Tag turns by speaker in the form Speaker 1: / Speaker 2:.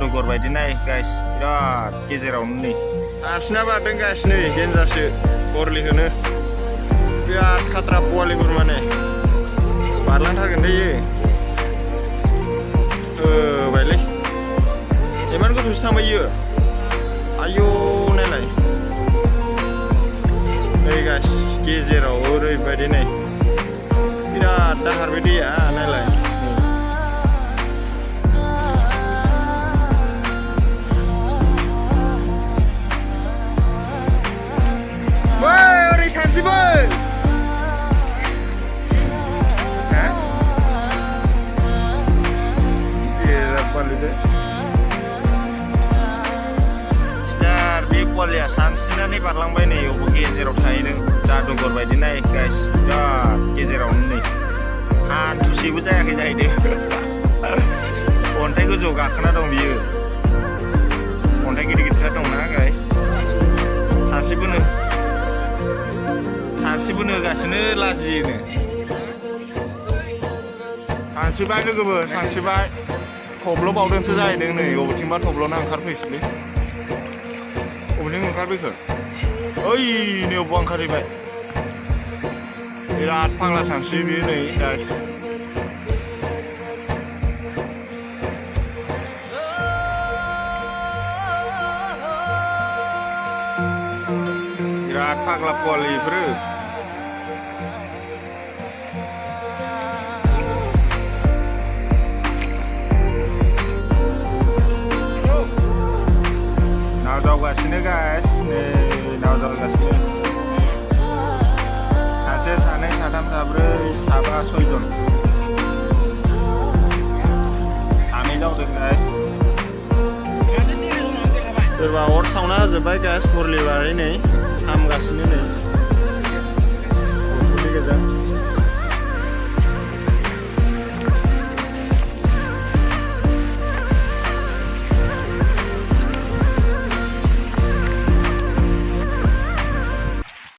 Speaker 1: जादुगर बायदि नाय गाइस बिराद गेजेरावनो नै आथिना बारदों गाइस नै देन्जारसो बरलिखौनो बिराद खात्रा पवालिफोर माने बारलांथारगोन दैयो बायलै इमान गोथौसो थांबायो आयौ नायलाय नै गाइस गेजेराव ओरैबायदि नै बिराद दाहार बे दैया नायलाय ओरै सानसेबो बे पवालिया सानस्रिनानै बारलांबाय नै अबाव गेजेराव थाहैदों जादुगर बायदि नाय गाइस बिराद गेजेरावनो नै हान्थुसेबो जायाखै जाहैदों अन्थाइ गोजौआव गाखोना दं बियो अन्थाइ गिदिर गिदिर दंना गाइस सानस्रिबोनो होगासिनो लाजियोनो सानस्रिबाय लोगोबो सानस्रिबाय थब्ल' बावदोंसो जाहैदों नै बबेथिंबा थब्ल'ना ओंखारफैसैलै बबेथिं ओंखारफैखो ओइ नै अबावबा ओंखारहैबाय बिराद फाग्ला सानस्रि बियो नै गाइस बिराद फाग्ला पवालि बेफोरो नाव जावगासिनो गाइस नै नाव जावगासिनो सासे सानै साथाम साब्रै साबा सयजन सानै जावदों गाइस सोरबा अर सावना होजोब्बाय गाइस बरलि बारै नै हामगासिनो नै गोजा